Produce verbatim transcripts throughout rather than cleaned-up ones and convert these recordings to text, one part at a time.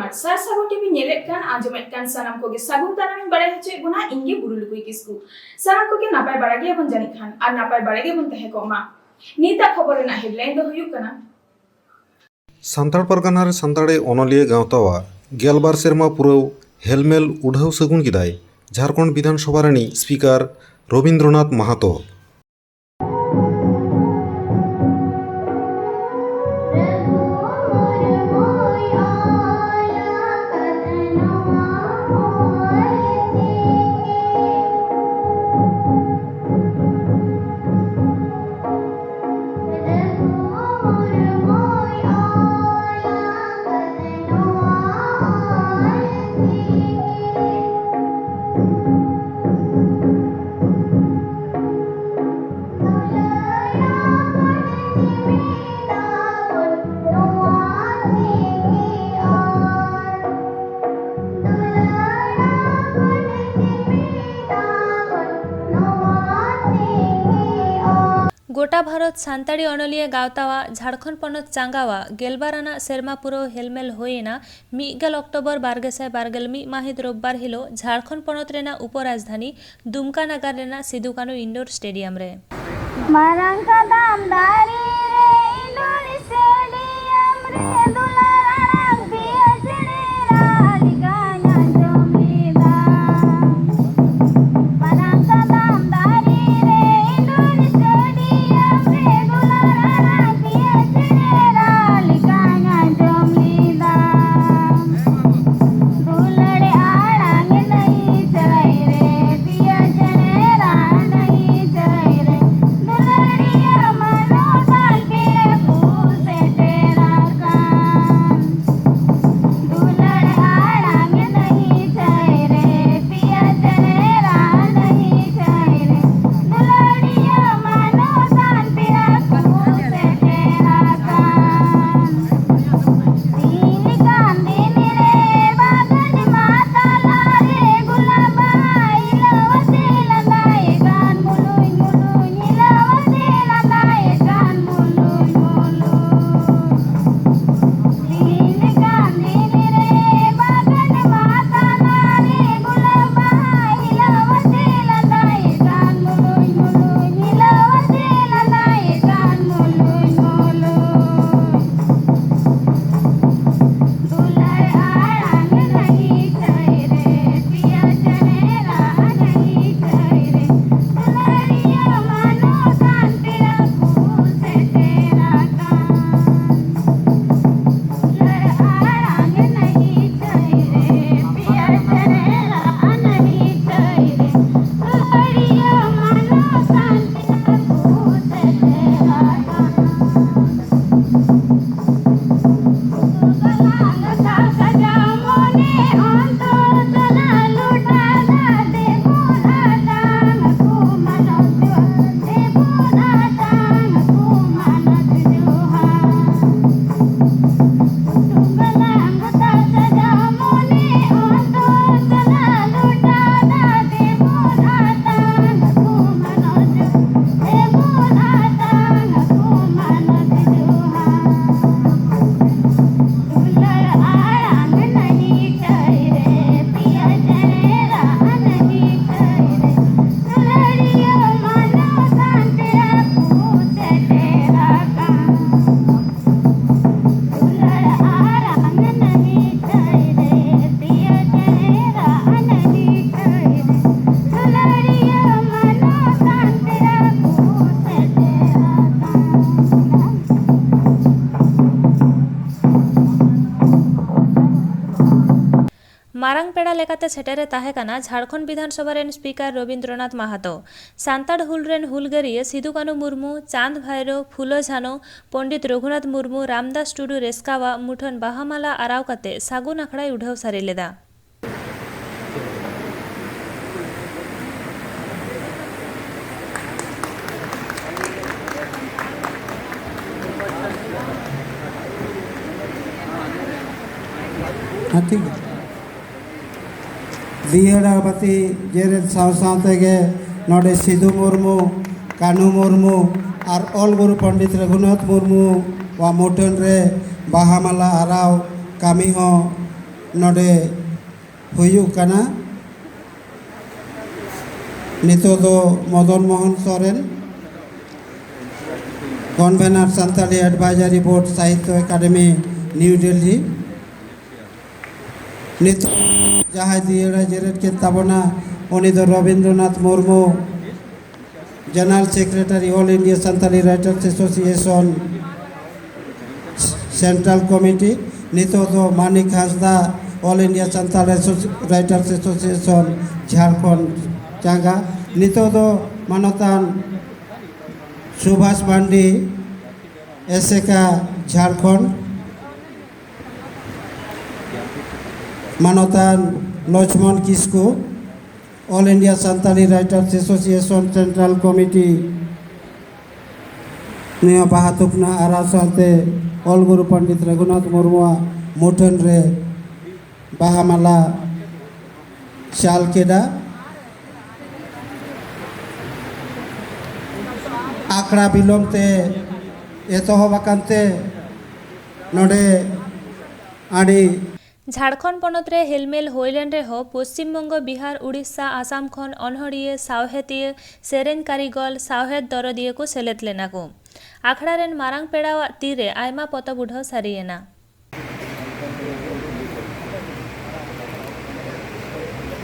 ᱟᱨ ᱥᱟᱨ ᱥᱟᱹᱜᱩᱱ ᱴᱤᱵᱷᱤ ᱧᱮᱞᱮᱫ ᱠᱟᱱ, ᱟᱸᱡᱚᱢᱮᱫ ᱠᱟᱱ ᱥᱟᱱᱟᱢ ᱠᱚᱜᱮ ᱥᱟᱹᱜᱩᱱ ᱛᱟᱨᱟᱢ ᱤᱧ ᱵᱟᱲᱟᱭ ᱦᱚᱪᱚᱭᱮᱫ ᱵᱚᱱᱟ, ᱤᱧ ᱜᱮ ᱵᱩᱨᱩ ᱞᱩᱠᱩᱭ ᱠᱤᱥᱠᱩ᱾ ᱥᱟᱱᱟᱢ ᱠᱚᱜᱮ ᱱᱟᱯᱟᱭ ᱵᱟᱲᱟ ᱜᱮᱭᱟᱵᱚᱱ ᱡᱟᱹᱱᱤᱡ ᱠᱷᱟᱱ, ᱟᱨ ᱱᱟᱯᱟᱭ ᱵᱟᱲᱟ ᱜᱮᱵᱚᱱ ᱛᱟᱦᱮᱸ ᱠᱚᱜ ᱢᱟ᱾ ᱱᱤᱛᱟᱜ ᱠᱷᱚᱵᱚᱨ ᱨᱮᱱᱟᱜ headline ᱫᱚ ᱦᱩᱭᱩᱜ ᱠᱟᱱᱟ, ᱥᱟᱱᱛᱟᱲ ᱯᱟᱨᱜᱟᱱᱟ ᱨᱮ ᱥᱟᱱᱛᱟᱲᱤ ᱚᱱᱚᱞᱤᱭᱟᱹ ᱜᱟᱶᱛᱟᱣᱟᱜ ᱜᱮᱞᱵᱟᱨ ᱥᱮᱨᱢᱟ ᱯᱩᱨᱟᱹᱣ ᱦᱮᱞᱢᱮᱞ ᱩᱰᱷᱟᱹᱣ ᱥᱟᱹᱜᱩᱱ ᱠᱮᱫᱟᱭ ᱡᱷᱟᱲᱠᱷᱚᱸᱰ ᱵᱤᱫᱷᱟᱱ ᱥᱚᱵᱷᱟ ᱨᱤᱱᱤᱡ speaker ᱨᱚᱵᱤᱱᱫᱨᱚᱱᱟᱛᱷ ᱢᱟᱦᱟᱛᱚ᱾ ᱜᱚᱴᱟ ᱵᱷᱟᱨᱚᱛ ᱥᱟᱱᱛᱟᱲᱤ ᱚᱱᱚᱞᱤᱭᱟᱹ ᱜᱟᱶᱛᱟᱣᱟᱜ ᱡᱷᱟᱲᱠᱷᱚᱸᱰ ᱯᱚᱱᱚᱛ ᱪᱟᱸᱜᱟᱣᱟᱜ ᱜᱮᱞᱵᱟᱨ ᱟᱱᱟᱜ ᱥᱮᱨᱢᱟ ᱯᱩᱨᱟᱹᱣ ᱦᱮᱞᱢᱮᱞ ᱦᱩᱭ ᱮᱱᱟ ᱢᱤᱫ ᱜᱮᱞ ᱚᱠᱴᱳᱵᱚᱨ ᱵᱟᱨ ᱜᱮᱥᱟᱭ ᱵᱟᱨ ᱜᱮᱞ ᱢᱤᱫ ᱢᱟᱹᱦᱤᱛ ᱨᱳᱵᱵᱟᱨ ᱦᱤᱞᱳᱜ ᱡᱷᱟᱲᱠᱷᱚᱸᱰ ᱯᱚᱱᱚᱛ ᱨᱮᱱᱟᱜ ᱩᱯᱚᱨᱟᱡᱽᱫᱷᱟᱱᱤ ᱫᱩᱢᱠᱟ ᱱᱟᱜᱟᱨ ᱨᱮᱱᱟᱜ ᱥᱤᱫᱩ ᱠᱟᱹᱱᱩ indoor stadium ᱨᱮ᱾ ᱢᱟᱨᱟᱝ ᱠᱟᱫᱟᱢ ᱫᱟᱨᱮ ᱨᱮ indoor stadium ᱨᱮ ᱫᱩᱞᱟᱹᱲ ᱟᱲᱟᱝ ᱯᱤᱭᱟᱹ ᱪᱮᱬᱮ ᱨᱟᱜ ᱞᱮᱠᱟᱧ ᱟᱸᱡᱚᱢ ᱞᱮᱫᱟ᱾ ᱢᱟᱨᱟᱝ ᱠᱟᱫᱟᱢ ᱫᱟᱨᱮ ᱨᱮ indoor stadium ᱨᱮ ᱫᱩᱞᱟᱹᱲ ᱟᱲᱟᱝ ᱯᱤᱭᱟᱹ ᱪᱮᱬᱮ ᱨᱟᱜ ᱞᱮᱠᱟᱧ ᱟᱸᱡᱚᱢ ᱞᱮᱫᱟ᱾ ᱫᱩᱞᱟᱹᱲ ᱟᱲᱟᱝ ᱱᱟᱹᱭ ᱪᱟᱹᱭ ᱨᱮ ᱯᱤᱭᱟᱹ ᱪᱮᱬᱮ ᱨᱟᱜ ᱱᱟᱹᱭ ᱪᱟᱹᱭ ᱨᱮ ᱫᱩᱞᱟᱹᱲᱤᱭᱟᱹ ᱢᱟᱱᱚᱛᱟᱱ ᱯᱤᱭᱟᱹ ᱠᱚ ᱥᱮᱴᱮᱨ ᱟᱠᱟᱱ᱾ ᱫᱩᱞᱟᱹᱲ ᱟᱲᱟᱝ ᱢᱟᱨᱟᱝ ᱯᱮᱲᱟ ᱞᱮᱠᱟᱛᱮ ᱥᱮᱴᱮᱨᱮ ᱛᱟᱦᱮᱸ ᱠᱟᱱᱟ ᱡᱷᱟᱲᱠᱷᱚᱸᱰ ᱵᱤᱫᱷᱟᱱ ᱥᱚᱵᱷᱟ ᱨᱮᱱ ᱥᱯᱤᱠᱟᱨ ᱨᱚᱵᱤᱱᱫᱨᱚᱱᱟᱛᱷ ᱢᱟᱦᱟᱛᱚ᱾ ᱥᱟᱱᱛᱟᱲ ᱦᱩᱞ ᱨᱮᱱ ᱦᱩᱞᱜᱟᱹᱨᱤᱭᱟᱹ ᱥᱤᱫᱩ ᱠᱟᱹᱱᱦᱩ ᱢᱩᱨᱢᱩ, ᱪᱟᱸᱫᱽ ᱵᱷᱟᱭᱨᱳ, ᱯᱷᱩᱞᱳ ᱡᱷᱟᱱᱳ, ᱯᱚᱸᱰᱤᱛ ᱨᱚᱜᱷᱩᱱᱟᱛᱷ ᱢᱩᱨᱢᱩ, ᱨᱟᱢᱫᱟᱥ ᱴᱩᱰᱩ ᱨᱮᱥᱠᱟᱣᱟᱜ ᱢᱩᱴᱷᱟᱹᱱ ᱵᱟᱦᱟ ᱢᱟᱞᱟ ᱟᱨᱟᱣ ᱠᱟᱛᱮ ᱥᱟᱹᱜᱩᱱ ᱟᱠᱷᱲᱟᱭ ᱩᱰᱷᱟᱹᱣ ᱥᱟᱹᱨᱤ ᱞᱮᱫᱟ᱾ ᱦᱮᱸ, ᱴᱷᱤᱠ ᱜᱮᱭᱟ᱾ ᱫᱤᱭᱟᱹᱲᱟ ᱵᱟᱹᱛᱤ ᱡᱮᱨᱮᱫ ᱥᱟᱶ ᱥᱟᱶ ᱛᱮᱜᱮ ᱱᱚᱰᱮ ᱥᱤᱫᱩ ᱢᱩᱨᱢᱩ, ᱠᱟᱹᱱᱦᱩ ᱢᱩᱨᱢᱩ ᱟᱨ ᱚᱞ ᱜᱩᱨᱩ ᱯᱚᱱᱰᱤᱛ ᱨᱚᱜᱷᱩᱱᱟᱛᱷ ᱢᱩᱨᱢᱩᱣᱟᱜ ᱢᱩᱴᱷᱟᱹᱱ ᱨᱮ ᱵᱟᱦᱟ ᱢᱟᱞᱟ ᱟᱨᱟᱣ ᱠᱟᱹᱢᱤ ᱦᱚᱸ ᱱᱚᱰᱮ ᱦᱩᱭᱩᱜ ᱠᱟᱱᱟ᱾ ᱱᱤᱛᱚᱜ ᱫᱚ Madan Mohan Soren, convener Santali advisory board, Sahitya academy, New Delhi. ᱱᱤᱛᱚᱜ ᱡᱟᱦᱟᱸᱭ ᱫᱤᱭᱟᱹᱲᱟ ᱡᱮᱨᱮᱫ ᱠᱮᱫ ᱛᱟᱵᱚᱱᱟ, ᱩᱱᱤ ᱫᱚ Rabindranath Murmu, general secretary, all India Santali writers association, central committee. ᱱᱤᱛᱚᱜ ᱫᱚ ᱢᱟᱱᱤᱠ ᱦᱟᱸᱥᱫᱟ, ᱚᱞ ᱤᱱᱰᱤᱭᱟ ᱥᱟᱱᱛᱟᱲ ᱮᱥᱳᱥᱤ-, ᱨᱟᱭᱴᱟᱨᱥ ᱮᱥᱳᱥᱤᱭᱮᱥᱚᱱ, ᱡᱷᱟᱲᱠᱷᱚᱸᱰ ᱪᱟᱸᱜᱟ᱾ ᱱᱤᱛᱚᱜ ᱫᱚ ᱢᱟᱱᱚᱛᱟᱱ ᱥᱩᱵᱷᱟᱥ ᱢᱟᱱᱰᱤ, ᱮᱥᱮᱠᱟ, ᱡᱷᱟᱲᱠᱷᱚᱸᱰ᱾ ᱢᱟᱱᱚᱛᱟᱱ Lachhman Kisku, all India Santali writers association central committee, ᱱᱤᱭᱟᱹ ᱵᱟᱦᱟ ᱛᱷᱩᱯᱱᱟ ᱟᱨᱟᱣ ᱥᱟᱶᱛᱮ ᱚᱞ ᱜᱩᱨᱩ ᱯᱚᱱᱰᱤᱛ ᱨᱚᱜᱷᱩᱱᱟᱛᱷ ᱢᱩᱨᱢᱩᱣᱟᱜ ᱢᱩᱴᱷᱟᱹᱱ ᱨᱮ ᱵᱟᱦᱟ ᱢᱟᱞᱟ ᱪᱟᱞ ᱠᱮᱫᱟ᱾ ᱟᱠᱷᱲᱟ ᱵᱤᱞᱚᱢ ᱛᱮ ᱮᱛᱚᱦᱚᱵ ᱟᱠᱟᱱ ᱛᱮ ᱱᱚᱰᱮ ᱟᱹᱰᱤ ᱡᱷᱟᱲᱠᱷᱚᱸᱰ ᱯᱚᱱᱚᱛ ᱨᱮ ᱦᱮᱞᱢᱮᱞ ᱦᱩᱭ ᱞᱮᱱ ᱨᱮᱦᱚᱸ, ᱯᱚᱥᱪᱤᱢ ᱵᱚᱝᱜᱚ, ᱵᱤᱦᱟᱨ, ᱩᱲᱤᱥᱥᱟ, ᱟᱥᱟᱢ ᱠᱷᱚᱱ ᱚᱱᱚᱬᱦᱤᱭᱟᱹ, ᱥᱟᱶᱦᱮᱫᱤᱭᱟᱹ, ᱥᱮᱨᱮᱧ ᱠᱟᱹᱨᱤᱜᱚᱞ, ᱥᱟᱶᱦᱮᱫ ᱫᱚᱨᱚᱫᱤᱭᱟᱹ ᱠᱚ ᱥᱮᱞᱮᱫ ᱞᱮᱱᱟ ᱠᱚ᱾ ᱟᱠᱷᱲᱟ ᱨᱮᱱ ᱢᱟᱨᱟᱝ ᱯᱮᱲᱟᱣᱟᱜ ᱛᱤ ᱨᱮ ᱟᱭᱢᱟ ᱯᱚᱛᱚᱵ ᱩᱰᱷᱟᱹᱣ ᱥᱟᱹᱨᱤᱭᱮᱱᱟ᱾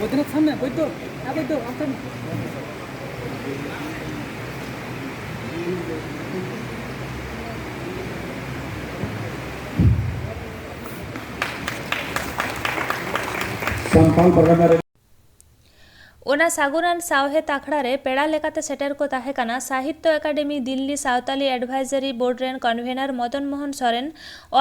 ᱵᱳᱭᱫᱚᱱᱟᱛᱷ ᱥᱟᱢᱱᱮ, ᱵᱳᱭᱫᱚ, ᱦᱮᱸ, ᱵᱳᱭᱫᱚ, ᱟᱢ ᱥᱟᱢᱱᱮ᱾ ᱥᱟᱱᱛᱟᱲ ᱯᱟᱨᱜᱟᱱᱟ ᱨᱮ ᱚᱱᱟ ᱥᱟᱹᱜᱩᱱᱟᱱ ᱥᱟᱶᱦᱮᱫ ᱟᱠᱷᱲᱟ ᱨᱮ ᱯᱮᱲᱟ ᱞᱮᱠᱟᱛᱮ ᱥᱮᱴᱮᱨ ᱠᱚ ᱛᱟᱦᱮᱸ ᱠᱟᱱᱟ Sahitya academy Delhi Santali advisory board ᱨᱮᱱ convener Madan Mohan Soren,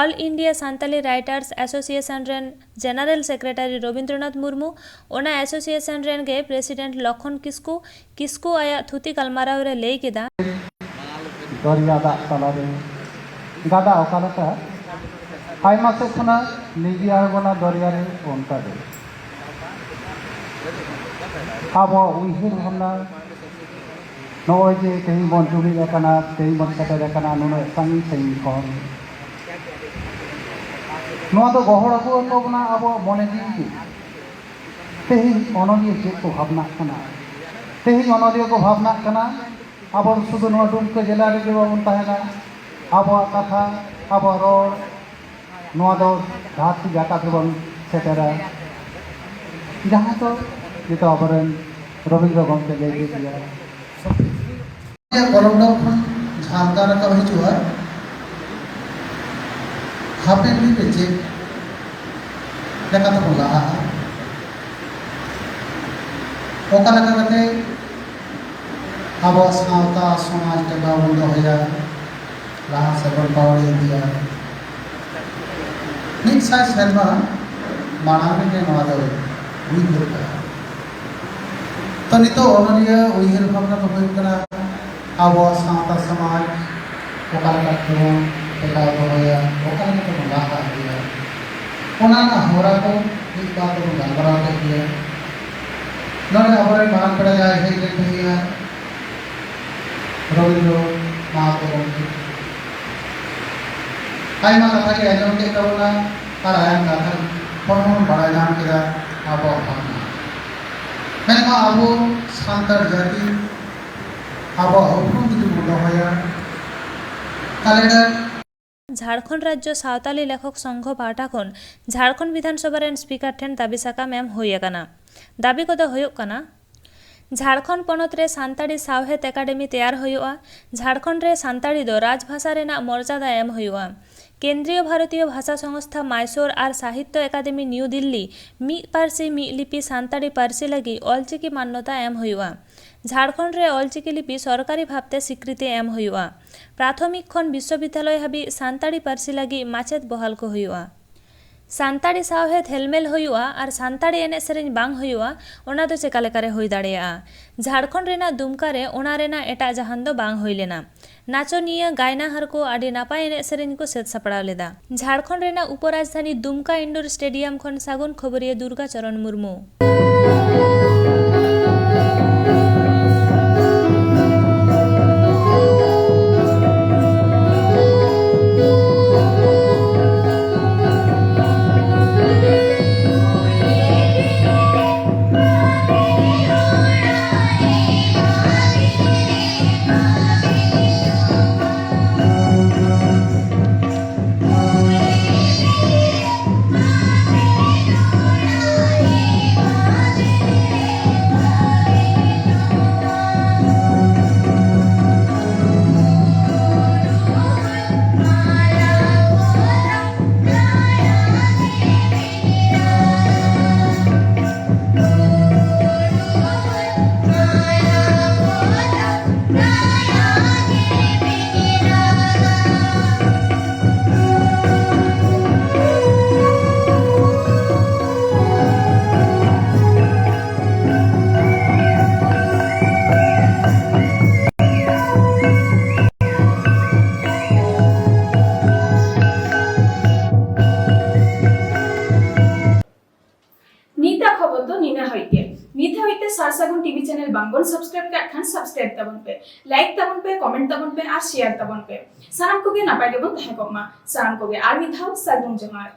all India Santali writers association ᱨᱮᱱ ᱡᱮᱱᱟᱨᱮᱞ ᱥᱮᱠᱨᱮᱴᱟᱨᱤ ᱨᱚᱵᱤᱱᱫᱨᱚᱱᱟᱛᱷ ᱢᱩᱨᱢᱩ, ᱚᱱᱟ ᱮᱥᱳᱥᱤᱭᱮᱥᱚᱱ ᱨᱮᱱ ᱜᱮ ᱯᱨᱮᱥᱤᱰᱮᱱᱴ ᱞᱚᱠᱷᱚᱱ ᱠᱤᱥᱠᱩ, ᱠᱤᱥᱠᱩ ᱟᱭᱟᱜ ᱛᱷᱩᱛᱤ ᱜᱟᱞᱢᱟᱨᱟᱣ ᱨᱮ ᱞᱟᱹᱭ ᱠᱮᱫᱟ᱾ ᱫᱚᱨᱭᱟ ᱫᱟᱜ ᱛᱟᱞᱟᱨᱮ ᱜᱟᱰᱟ ᱚᱠᱟ ᱞᱮᱠᱟ ᱟᱭᱢᱟ ᱥᱮᱫ ᱠᱷᱚᱱᱟᱜ ᱞᱤᱸᱜᱤ ᱟᱬᱜᱚᱱᱟ ᱫᱚᱨᱭᱟ ᱨᱮ, ᱚᱱᱠᱟ ᱜᱮ ᱟᱵᱚ ᱩᱭᱦᱟᱹᱨ ᱵᱷᱟᱵᱽᱱᱟ, ᱱᱚᱜᱼᱚᱭ ᱡᱮ ᱛᱮᱦᱮᱧ ᱵᱚᱱ ᱡᱩᱢᱤᱫ ᱟᱠᱟᱱᱟ, ᱛᱮᱦᱮᱧ ᱵᱚᱱ ᱥᱮᱴᱮᱨ ᱟᱠᱟᱱᱟ ᱱᱩᱱᱟᱹᱜ ᱥᱟᱺᱜᱤᱧ ᱥᱟᱺᱜᱤᱧ ᱠᱷᱚᱱ, ᱱᱚᱣᱟ ᱫᱚ ᱜᱚᱦᱚᱲ ᱟᱹᱜᱩ ᱟᱠᱚ ᱵᱚᱱᱟ ᱟᱵᱚᱣᱟᱜ ᱢᱚᱱᱮ ᱡᱤᱣᱤ ᱜᱮ᱾ ᱛᱮᱦᱮᱧ ᱚᱱᱚᱞᱤᱭᱟᱹ ᱪᱮᱫ ᱠᱚ ᱵᱷᱟᱵᱽᱱᱟᱜ ᱠᱟᱱᱟ? ᱛᱮᱦᱮᱧ ᱚᱱᱚᱞᱤᱭᱟᱹ ᱠᱚ ᱵᱷᱟᱵᱽᱱᱟᱜ ᱠᱟᱱᱟ, ᱟᱵᱚ ᱥᱩᱫᱷᱩ ᱱᱚᱣᱟ ᱰᱩᱢᱠᱟᱹ ᱡᱮᱞᱟ ᱨᱮᱜᱮ ᱵᱟᱵᱚᱱ ᱛᱟᱦᱮᱱᱟ, ᱟᱵᱚᱣᱟᱜ ᱠᱟᱛᱷᱟ, ᱟᱵᱚᱣᱟᱜ ᱨᱚᱲ, ᱱᱚᱣᱟ ᱫᱚ ᱫᱷᱟᱹᱨᱛᱤ ᱡᱟᱠᱟᱛ ᱨᱮᱵᱚᱱ ᱥᱮᱴᱮᱨᱟ᱾ ᱡᱟᱦᱟᱸ ᱫᱚ ᱱᱤᱛᱚᱜ ᱟᱵᱚᱨᱮᱱ ᱨᱚᱵᱤᱱᱫᱨᱚ ᱜᱚᱢᱠᱮ ᱞᱟᱹᱭ ᱠᱮᱫ ᱜᱮᱭᱟ᱾ ᱠᱚᱞᱚᱢ ᱰᱚᱜ ᱠᱷᱚᱱ ᱡᱷᱟᱨᱱᱟ ᱨᱟᱠᱟᱵ ᱦᱤᱡᱩᱜᱼᱟ, ᱦᱟᱯᱮᱱ ᱫᱤᱱ ᱨᱮ ᱪᱮᱫ ᱞᱮᱠᱟ ᱛᱮᱵᱚᱱ ᱞᱟᱦᱟᱜᱼᱟ, ᱚᱠᱟ ᱞᱮᱠᱟ ᱠᱟᱛᱮ ᱟᱵᱚᱣᱟᱜ ᱥᱟᱶᱛᱟ ᱥᱚᱢᱟᱡᱽ ᱴᱮᱠᱟᱣ ᱵᱚᱱ ᱫᱚᱦᱚᱭᱟ, ᱞᱟᱦᱟ ᱥᱮᱫ ᱵᱚᱱ ᱯᱟᱣᱲᱤ ᱤᱫᱤᱭᱟ᱾ ᱢᱤᱫ ᱥᱟᱭ ᱥᱮᱨᱢᱟ ᱢᱟᱲᱟᱝ ᱨᱮᱜᱮ ᱱᱚᱣᱟ ᱫᱚ ᱦᱩᱭ ᱫᱚᱨᱠᱟᱨ᱾ ᱛᱚ, ᱱᱤᱛᱚᱜ ᱚᱱᱚᱞᱤᱭᱟᱹ ᱩᱭᱦᱟᱹᱨ ᱵᱷᱟᱵᱽᱱᱟ ᱫᱚ ᱦᱩᱭᱩᱜ ᱠᱟᱱᱟ, ᱟᱵᱚᱣᱟᱜ ᱥᱟᱶᱛᱟ ᱥᱚᱢᱟᱡᱽ ᱚᱠᱟ ᱞᱮᱠᱟ ᱛᱮᱵᱚᱱ ᱴᱮᱠᱟᱣ ᱫᱚᱦᱚᱭᱟ, ᱚᱠᱟ ᱞᱮᱠᱟ ᱛᱮᱵᱚᱱ ᱞᱟᱦᱟ ᱤᱫᱤᱭᱟ, ᱚᱱᱟ ᱨᱮᱱᱟᱜ ᱦᱚᱨᱟ ᱠᱚ ᱢᱤᱫ ᱵᱟᱨ ᱫᱚᱵᱚᱱ ᱜᱟᱞᱢᱟᱨᱟᱣ ᱠᱮᱫ ᱜᱮᱭᱟ᱾ ᱱᱚᱰᱮ ᱟᱵᱚᱨᱮᱱ ᱢᱟᱨᱟᱝ ᱯᱮᱲᱟ ᱡᱟᱦᱟᱸᱭ ᱦᱮᱡ ᱞᱮᱱ ᱛᱟᱦᱮᱸᱭᱟ, ᱨᱚᱵᱤᱱᱫᱨᱚ ᱱᱟᱛᱷ ᱜᱚᱢᱠᱮ ᱟᱭᱢᱟ ᱠᱟᱛᱷᱟ ᱜᱮ ᱟᱸᱡᱚᱢ ᱠᱮᱫ ᱛᱟᱵᱚᱱᱟ ᱟᱨ ᱟᱭᱢᱟ ᱠᱟᱛᱷᱟ ᱠᱷᱚᱱ ᱦᱚᱸ ᱵᱟᱲᱟᱭ ᱧᱟᱢ ᱠᱮᱫᱟ ᱟᱵᱚᱣᱟᱜ ᱵᱷᱟᱵᱽᱱᱟ᱾ ᱢᱮᱱᱢᱟ ᱟᱵᱚ ᱥᱟᱱᱛᱟᱲ ᱡᱟᱹᱛᱤ ᱟᱵᱚᱣᱟᱜ ᱩᱯᱨᱩᱢ ᱡᱩᱫᱤ ᱵᱚᱱ ᱫᱚᱦᱚᱭᱟ, ᱛᱟᱦᱞᱮ ᱠᱷᱟᱱ ᱡᱷᱟᱲᱠᱷᱚᱸᱰ ᱨᱟᱡᱽᱡᱚ ᱥᱟᱶᱛᱟᱞᱤ ᱞᱮᱠᱷᱚᱠ ᱥᱚᱝᱜᱷᱚ ᱯᱟᱦᱴᱟ ᱠᱷᱚᱱ ᱡᱷᱟᱲᱠᱷᱚᱸᱰ ᱵᱤᱫᱷᱟᱱ ᱥᱚᱵᱷᱟ ᱨᱮᱱ ᱥᱯᱤᱠᱟᱨ ᱴᱷᱮᱱ ᱫᱟᱹᱵᱤ ᱥᱟᱠᱟᱢ ᱮᱢ ᱦᱩᱭ ᱟᱠᱟᱱᱟ᱾ ᱫᱟᱹᱵᱤ ᱠᱚᱫᱚ ᱦᱩᱭᱩᱜ ᱠᱟᱱᱟ, ᱡᱷᱟᱲᱠᱷᱚᱸᱰ ᱯᱚᱱᱚᱛ ᱨᱮ ᱥᱟᱱᱛᱟᱲᱤ ᱥᱟᱶᱦᱮᱫ ᱮᱠᱟᱰᱮᱢᱤ ᱛᱮᱭᱟᱨ ᱦᱩᱭᱩᱜᱼᱟ᱾ ᱡᱷᱟᱲᱠᱷᱚᱸᱰ ᱨᱮ ᱥᱟᱱᱛᱟᱲᱤ ᱫᱚ ᱨᱟᱡᱽᱵᱷᱟᱥᱟ ᱨᱮᱱᱟᱜ ᱢᱚᱨᱡᱟᱫᱟ ᱮᱢ ᱦᱩᱭᱩᱜᱼᱟ᱾ ᱠᱮᱱᱫᱨᱤᱭᱚ ᱵᱷᱟᱨᱚᱛᱤᱭᱚ ᱵᱷᱟᱥᱟ ᱥᱚᱝᱥᱛᱷᱟ ᱢᱟᱭᱥᱳᱨ ᱟᱨ ᱥᱟᱦᱤᱛᱭᱚ ᱮᱠᱟᱰᱮᱢᱤ ᱱᱤᱭᱩ ᱫᱤᱞᱞᱤ ᱢᱤᱫ ᱯᱟᱹᱨᱥᱤ ᱢᱤᱫ ᱞᱤᱯᱤ ᱥᱟᱱᱛᱟᱲᱤ ᱯᱟᱹᱨᱥᱤ ᱞᱟᱹᱜᱤᱫ ᱚᱞᱪᱤᱠᱤ ᱢᱟᱱᱱᱚᱛᱟ ᱮᱢ ᱦᱩᱭᱩᱜᱼᱟ᱾ ᱡᱷᱟᱲᱠᱷᱚᱸᱰ ᱨᱮ ᱚᱞᱪᱤᱠᱤ ᱞᱤᱯᱤ ᱥᱚᱨᱠᱟᱨᱤ ᱵᱷᱟᱵᱽᱛᱮ ᱥᱤᱠᱨᱤᱛᱤ ᱮᱢ ᱦᱩᱭᱩᱜᱼᱟ᱾ ᱯᱨᱟᱛᱷᱚᱢᱤᱠ ᱠᱷᱚᱱ ᱵᱤᱥᱥᱚᱵᱤᱫᱽᱭᱟᱞᱚᱭ ᱦᱟᱹᱵᱤᱡ ᱥᱟᱱᱛᱟᱲᱤ ᱯᱟᱹᱨᱥᱤ ᱞᱟᱹᱜᱤᱫ ᱢᱟᱪᱮᱫ ᱵᱚᱦᱟᱞ ᱠᱚ ᱦᱩᱭᱩᱜᱼᱟ᱾ ᱥᱟᱱᱛᱟᱲᱤ ᱥᱟᱶᱦᱮᱫ ᱦᱮᱞᱢᱮᱞ ᱦᱩᱭᱩᱜᱼᱟ ᱟᱨ ᱥᱟᱱᱛᱟᱲᱤ ᱮᱱᱮᱡ ᱥᱮᱨᱮᱧ ᱵᱟᱝ ᱦᱩᱭᱩᱜᱼᱟ, ᱚᱱᱟ ᱫᱚ ᱪᱮᱠᱟ ᱞᱮᱠᱟᱨᱮ ᱦᱩᱭ ᱫᱟᱲᱮᱭᱟᱜᱼᱟ? ᱡᱷᱟᱲᱠᱷᱚᱸᱰ ᱨᱮᱱᱟᱜ ᱫᱩᱢᱠᱟ ᱨᱮ ᱚᱱᱟ ᱨᱮᱱᱟᱜ ᱮᱴᱟᱜ ᱡᱟᱦᱟᱱ ᱫᱚ ᱵᱟᱝ ᱦᱩᱭ ᱞᱮᱱᱟ᱾ ᱱᱟᱪᱚᱱᱤᱭᱟᱹ, ᱜᱟᱭᱱᱟᱦᱟᱨ ᱠᱚ ᱟᱹᱰᱤ ᱱᱟᱯᱟᱭ ᱮᱱᱮᱡ ᱥᱮᱨᱮᱧ ᱠᱚ ᱥᱟᱹᱛ ᱥᱟᱯᱲᱟᱣ ᱞᱮᱫᱟ᱾ ᱡᱷᱟᱲᱠᱷᱚᱸᱰ ᱨᱮᱱᱟᱜ ᱩᱯᱚᱨᱟᱡᱽᱫᱷᱟᱱᱤ ᱫᱩᱢᱠᱟ ᱤᱱᱰᱳᱨ ᱥᱴᱮᱰᱤᱭᱟᱢ ᱠᱷᱚᱱ ᱥᱟᱹᱜᱩᱱ ᱠᱷᱚᱵᱚᱨᱤᱭᱟᱹ ᱫᱩᱨᱜᱟ ᱪᱚᱨᱚᱱ ᱢᱩᱨᱢᱩ᱾ ᱱᱤᱛᱟᱜ ᱠᱷᱚᱵᱚᱨ ᱫᱚ ᱱᱤᱱᱟᱹ ᱦᱟᱹᱵᱤᱡ ᱜᱮ᱾ ᱱᱤᱛ ᱦᱟᱹᱵᱤᱡ ᱛᱮ ᱥᱟᱨ ᱥᱟᱹᱜᱩᱱ ᱴᱤᱵᱷᱤ ᱪᱮᱱᱮᱞ ᱵᱟᱝᱵᱚᱱ ᱥᱟᱵᱥᱠᱨᱟᱭᱤᱵ ᱠᱟᱜ ᱠᱷᱟᱱ ᱥᱟᱵᱥᱠᱨᱟᱭᱤᱵ ᱛᱟᱵᱚᱱ ᱯᱮ, ᱞᱟᱭᱤᱠ ᱛᱟᱵᱚᱱ ᱯᱮ, ᱠᱚᱢᱮᱱᱴ ᱛᱟᱵᱚᱱ ᱯᱮ ᱟᱨ ᱥᱮᱭᱟᱨ ᱛᱟᱵᱚᱱ ᱯᱮ᱾ ᱥᱟᱱᱟᱢ ᱠᱚᱜᱮ ᱱᱟᱯᱟᱭ ᱜᱮᱵᱚᱱ ᱛᱟᱦᱮᱸ ᱠᱚᱜ ᱢᱟ᱾ ᱥᱟᱱᱟᱢ ᱠᱚᱜᱮ ᱟᱨ ᱢᱤᱫ ᱫᱷᱟᱣ ᱥᱟᱹᱜᱩᱱ ᱡᱚᱦᱟᱨ᱾